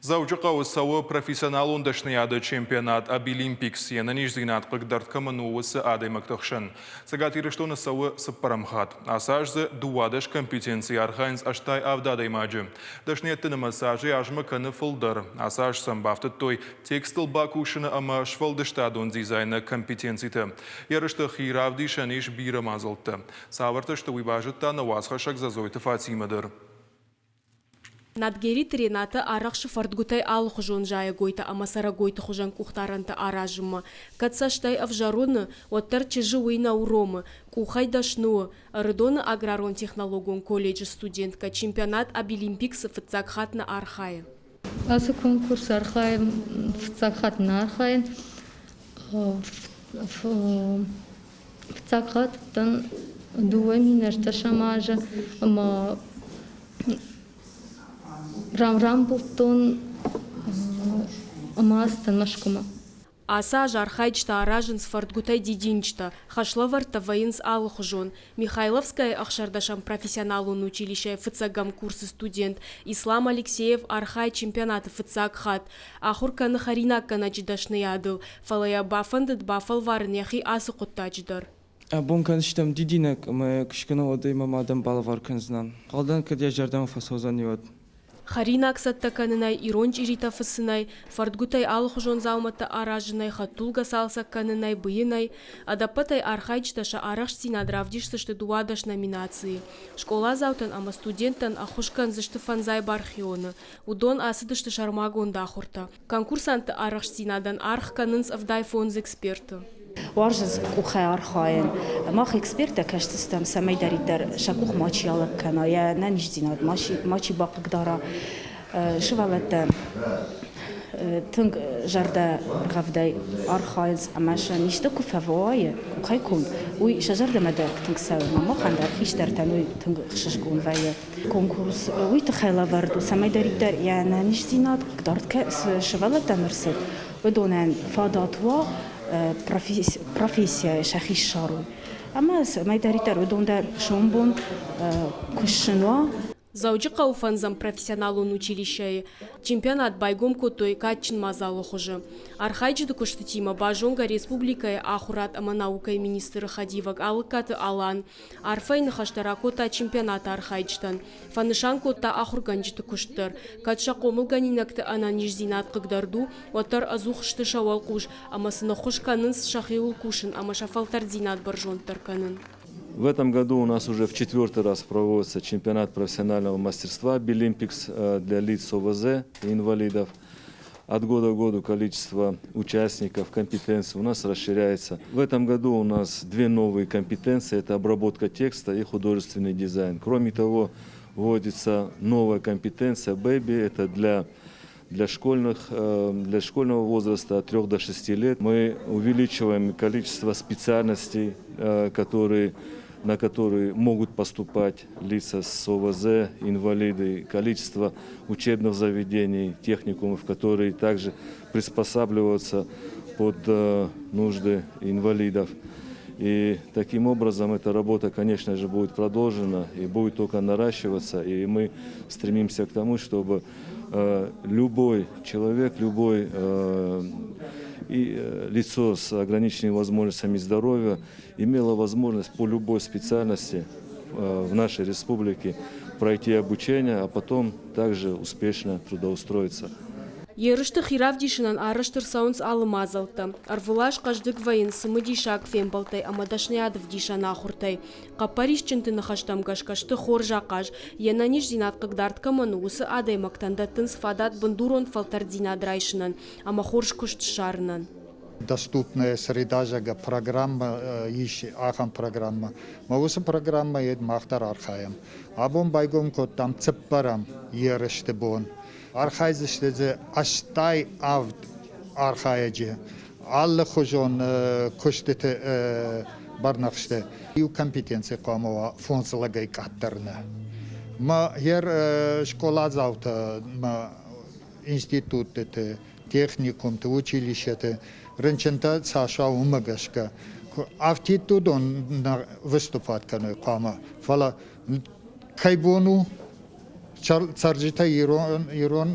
Дзӕуджыхъӕуы цӕуы профессионалон дӕсныйады чемпионат Абилимпикс, йе нӕниздзинад хъыгдард кӕмӕн у, уыцы адӕймӕгты хсӕн. Цӕгат Ирыстоны цӕуы цыппӕрӕм хатт. Ацы аз дзы 12 компетенцийы архайынц 87 адӕймаджы. Дӕсныйӕдты нымӕц азӕй-азмӕ кӕны фылдӕр. Ацы аз сӕм бафтыдтой текстыл бакусыны ӕмӕ сфӕлдыстадон дизайны компетенцитӕ. Ерысты хи равдисӕн ис бирӕ мадзӕлттӕ. Цавӕртӕ сты, уый базыдта нӕ уацхӕссӕг Зӕзойты Фатимӕ дӕр. Надгериты Рената арӕхсы фӕрдгуытӕй алыхуызон зайӕгойтӕ ӕмӕ цӕрӕгойты хуызӕн къухдарӕнтӕ аразынмӕ. Кӕд цӕстӕй ӕвзӕр уыны, уӕддӕр чызджы уый нӕ уромы, къухӕй дӕсны у. Ӕрыдоны аграрон-технологон колледжы студенткӕ чемпионат Абилимпиксы фыццаг хатт нӕ архайы. Ацы конкурсы архайын фыццаг хатт нӕ архайын. Фыццаг хатт уыдтӕн 2003 азы ӕмӕ рамбылдтон ӕмӕ ацыдтӕн Мӕскуымӕ. Ацы аз архайджытӕ аразынц фӕрдгуытӕй дидинджытӕ, хӕслӕвӕрдтӕ вӕййынц алыхуызон. Михайловскӕйы ӕхсӕрдӕсӕм профессионалон училищӕйы фыццӕгӕм курсы студент Ислам Алексеев архайы чемпионаты фыццаг хатт. Ахуыр кӕны хӕринаггӕнӕджы дӕсныйадыл, фӕлӕ йӕ бафӕндыд бафӕлварын йӕхи ацы хъуыддаджы дӕр. Абон кӕндзыстӕм дидинӕг ӕмӕ йӕ куы скӕна, уӕд ӕй мӕ мадӕн балӕвар кӕндзынӕн. Хъалдӕн кӕд йӕ зӕрдӕмӕ фӕцӕудзӕни, уӕд. Хӕринаг цӕттӕ кӕнынӕй, ирон чъиритӕ фыцынӕй, фӕрдгуытӕй алыхуызон дзаумӕттӕ аразынӕй, хӕдтулгӕ цалцӕг кӕнынӕй, быйынӕй, ӕдӕппӕтӕй архайджытӕ сӕ арӕхстдзинад равдисдзысты 12 номинацийы. Скъоладзаутӕн ӕмӕ студенттӕн ӕххуыс кӕндзысты фӕндзай бархионы. Уыдон ацыдысты сӕрмагонд ахуыртӕ. Конкурсантты арӕхстдзинадӕн аргъ кӕнынц 75 эксперты. Уарзынц къухӕй архайын. Мах эксперттӕ кӕсдзыстӕм, цӕмӕйдӕриддӕр сӕ къух мачи алыг кӕна, йӕ нӕниздзинад мачи бахъыгдара. Сывӕллӕттӕ тынг зӕрдӕргъӕвдӕй архайынц ӕмӕ сӕм исты куы фӕвӕййы къухӕй конд, уый сӕ зӕрдӕмӕ дӕр тынг цӕуы ӕмӕ махӕн дӕр хистӕртӕн уый тынг ӕхсызгон вӕййы. Конкурс уый тыххӕй лӕвӕрд у, цӕмӕйдӕриддӕр йӕ ӕнӕниздзинад хъыгдард цы сывӕллӕттӕн ӕрцыд, уыдонӕн фадат уа профессийӕ сӕхи ссарой. Ӕмӕ цӕмӕйдӕриддӕр уыдон дӕр сомбон куы ссын уа. Дзӕуджыхъӕуы фӕндзӕм профессионалон училищӕйы чемпионат байгом кодтой кадджын мадзалы хуызы. Архайджыты куыстытимӕ базонгӕ республикӕйы ахуырад ӕмӕ наукӕйы министры хӕдивӕг Алыккаты Алан. Арфӕйы ныхӕстӕ ракодта чемпионаты архайджытӕн. Фӕнысан кодта ахуыргӕнджыты куыст дӕр. Кӕд сӕ хъомылгӕнинӕгты ӕнӕниздзинад хъыгдард у, уӕддӕр ӕдзух сты сӕ уӕлхъус ӕмӕ сын ӕххуыс кӕнынц сӕхиуыл кусын ӕмӕ сӕ фӕлтӕрддзинад бӕрзонддӕр кӕнын. В этом году у нас уже в четвертый раз проводится чемпионат профессионального мастерства «Билимпикс» для лиц с ОВЗ и инвалидов. От года к году количество участников, компетенций у нас расширяется. В этом году у нас две новые компетенции – это обработка текста и художественный дизайн. Кроме того, вводится новая компетенция Baby – это для школьного возраста от 3 до 6 лет. Мы увеличиваем количество специальностей, на которые могут поступать лица с ОВЗ, инвалиды, количество учебных заведений, техникумов, которые также приспосабливаются под нужды инвалидов. И таким образом эта работа, конечно же, будет продолжена и будет только наращиваться. И мы стремимся к тому, чтобы любой человек, любой и лицо с ограниченными возможностями здоровья имело возможность по любой специальности в нашей республике пройти обучение, а потом также успешно трудоустроиться. Ерысты хиравдисынӕн арӕзт ӕрцӕуынц алы мадзӕлттӕ. Ӕрвылаз хъӕздыг вӕййынц цымыдисаг фембӕлдтӕй ӕмӕ дӕсныйады ӕвдисӕн ахуыртӕй. Хъӕппӕрисджынты ныхӕстӕм гӕсгӕ сты хорз ахъаз. Йе нӕниздзинад хъыгдард кӕмӕн у, уыцы адӕймӕгтӕн дӕттынц фадат бындурон фӕлтӕрддзинад райсынӕн ӕмӕ хорз куыст ссарынӕн. Доступная среда, зӕгъгӕ, программӕ ис ахӕм программӕ. Мӕ уыцы программӕйы мах дӕр архайӕм. Абон байгом кодтам цыппӕрӕм ерысты бон. Архайдзысты дзы 87 архайӕджы алыхуызон куыстыты бӕрнӕхсты. Иу компетенци хъуамӕ уа фондз лӕгӕй къаддӕр нӕ. Мӕ йер скъоладзаутӕ мӕ институтты, техникумты, училищеты рынчынтӕ цас уа, уымӕ гӕсгӕ. Афтид уыдон нӕ выступать кӕной хъуамӕ, фӕлӕ кӕй бон у, цӕрджытӕ ирон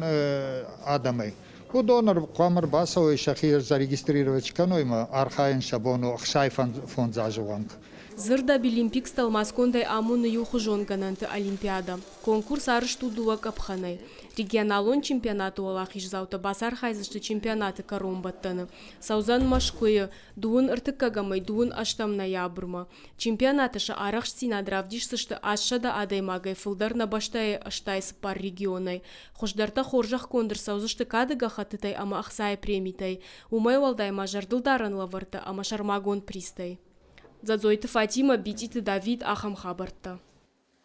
адӕмӕй. Уыдон хъуамӕ ӕрбацӕуой, сӕхи зарегистрировать кӕной ӕмӕ архайын сӕ бон у 65 азы онг. Дзырд Абилимпикс тӕлмацгондӕй амоны иухуызон гӕнӕнты олимпиадӕ. Конкурс арызт у дыууӕ къӕпхӕнӕй. Регионалон чемпионаты уӕлахиздзаутӕ бацархайдзысты чемпионаты кӕронбӕттӕны. Цӕудзӕн Мӕскуыйы дыууын ӕртыккӕгӕмӕй дыууын ӕстӕм ноябрмӕ. Чемпионаты сӕ арӕхстдзинад равдисдзысты 800 адӕймагӕй фылдӕр нӕ бӕстӕйы 84 регионӕй. Хуыздӕртӕ хорзӕхгонд ӕрцӕудзысты кады гӕххӕттытӕй ӕмӕ ӕхцайы премитӕй. Уымӕй уӕлдай ма зӕрдылдарӕн лӕвӕрттӕ ӕмӕ сӕрмагонд призтӕй. Дзадзойты Фатимӕ, Битъиты Давид, ахӕм хабӕрттӕ.